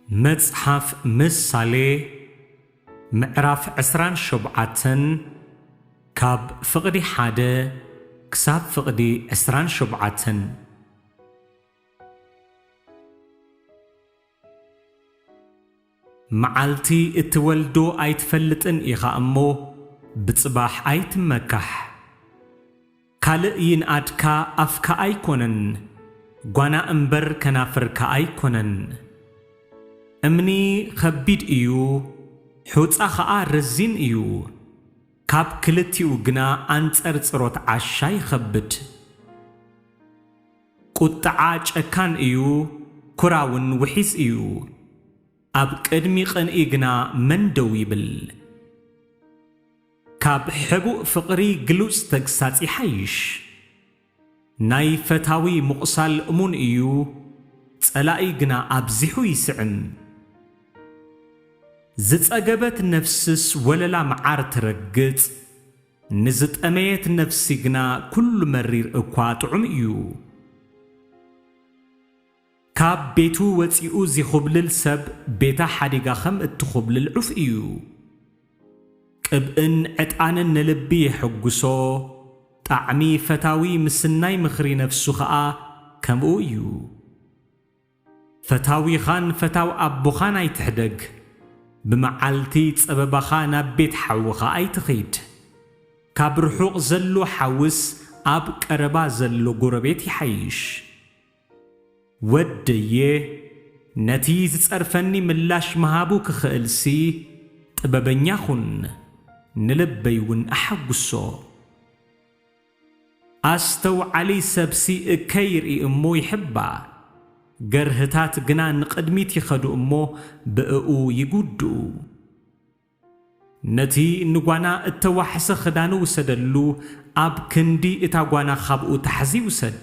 መጽሓፍ ምሳሌ ምዕራፍ ዕስራን ሸውዓተን፣ ካብ ፍቕዲ ሓደ ክሳብ ፍቕዲ ዕስራን ሸውዓተን። መዓልቲ እትወልዶ ኣይትፈልጥን ኢኻ እሞ፣ ብጽባሕ ኣይትመካሕ። ካልእ ይንኣድካ ኣፍካ ኣይኮነን፣ ጓና እምበር ከናፍርካ ኣይኮነን። እምኒ ኸቢድ እዩ፣ ሑጻ ኸኣ ረዚን እዩ፣ ካብ ክልቲኡ ግና ኣንጸርጽሮት ዓሻ ይኸብድ። ቁጥዓ ጨካን እዩ፣ ኩራውን ውሒስ እዩ፣ ኣብ ቅድሚ ቅንኢ ግና መን ደው ይብል? ካብ ሕቡእ ፍቕሪ ግሉጽ ተግሳጽ ይሓይሽ። ናይ ፈታዊ ምቑሳል እሙን እዩ፣ ጸላኢ ግና ኣብዚሑ ይስዕም። ዝጸገበት ነፍስስ ወለላ መዓር ትረግጽ፣ ንዝጠመየት ነፍሲ ግና ኩሉ መሪር እኳ ጥዑም እዩ። ካብ ቤቱ ወጺኡ ዚኹብልል ሰብ ቤታ ሓዲጋ ኸም እትኹብልል ዑፍ እዩ። ቅብእን ዕጣንን ንልቢ የሐጉሶ፣ ጣዕሚ ፈታዊ ምስናይ ምኽሪ ነፍሱ ኸኣ ከምኡ እዩ። ፈታዊኻን ፈታው ኣቦኻን ኣይትሕደግ፣ ብመዓልቲ ጸበባኻ ናብ ቤት ሓውኻ ኣይትኺድ። ካብ ርሑቕ ዘሎ ሓውስ ኣብ ቀረባ ዘሎ ጎረቤት ይሓይሽ። ወደየ፣ ነቲ ዝጸርፈኒ ምላሽ ምሃቡ ክኽእልሲ፣ ጥበበኛ ኹን፣ ንልበይ እውን ኣሐጉሶ። ኣስተውዓሊ ሰብሲ እከይ ይርኢ እሞ ይሕባ፣ ገርህታት ግና ንቕድሚት ይኸዱ እሞ ብእኡ ይጉድኡ። ነቲ ንጓና እተዋሕሰ ኽዳኑ ውሰደሉ፣ ኣብ ክንዲ እታ ጓና ኻብኡ ታሕዚ ውሰድ።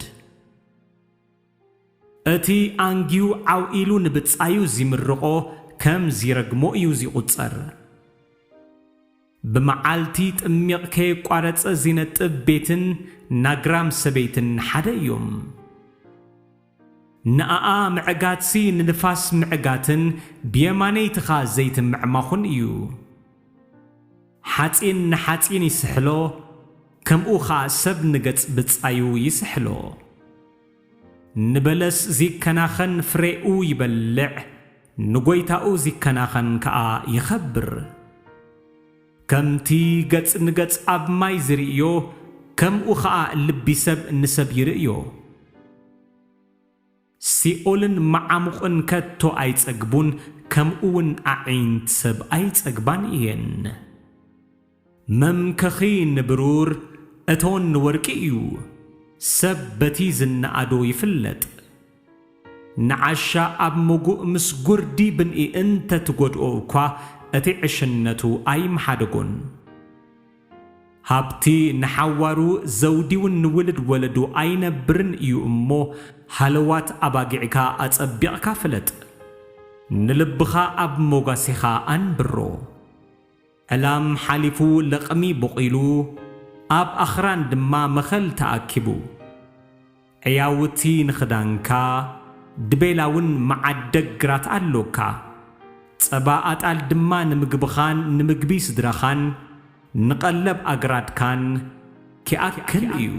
እቲ ኣንጊዩ ዓው ኢሉ ንብጻዩ ዚምርቖ፣ ከም ዚረግሞ እዩ ዚቑጸር። ብመዓልቲ ጥሚቕ ከየቋረጸ ዚነጥብ ቤትን ናግራም ሰበይትን ሓደ እዮም። ንኣኣ ምዕጋትሲ ንንፋስ ምዕጋትን ብየማነይትኻ ዘይትምዕማኹን እዩ። ሓጺን ንሓጺን ይስሕሎ፣ ከምኡ ኸኣ ሰብ ንገጽ ብጻዩ ይስሕሎ። ንበለስ ዚከናኸን ፍሬኡ ይበልዕ፣ ንጐይታኡ ዚከናኸን ከኣ ይኸብር። ከምቲ ገጽ ንገጽ ኣብ ማይ ዝርእዮ፣ ከምኡ ኸኣ ልቢ ሰብ ንሰብ ይርእዮ። ሲኦልን መዓሙቕን ከቶ ኣይጸግቡን፣ ከምኡውን ኣዒንት ሰብ ኣይጸግባን እየን። መምከኺ ንብሩር፣ እቶን ንወርቂ እዩ፣ ሰብ በቲ ዝነኣዶ ይፍለጥ። ንዓሻ ኣብ ምጉእ ምስ ጉርዲ ብንኢ እንተ ትጐድኦ እኳ፣ እቲ ዕሽነቱ ኣይምሓደጎን። ሃብቲ ንሓዋሩ ዘውዲውን ንውሉድ ወለዱ ኣይነብርን እዩ እሞ፣ ሃለዋት ኣባጊዕካ ኣጸቢቕካ ፍለጥ። ንልብኻ ኣብ ሞጋሲኻ ኣንብሮ። ዕላም ሓሊፉ ለቕሚ ቦቒሉ፣ ኣብ ኣኽራን ድማ መኸል ተኣኪቡ። ዕያውቲ ንኽዳንካ፣ ድቤላውን መዓደግ ግራት ኣሎካ። ጸባ ኣጣል ድማ ንምግብኻን ንምግቢ ስድራኻን፣ ንቐለብ ኣግራድካን ኪኣክል እዩ።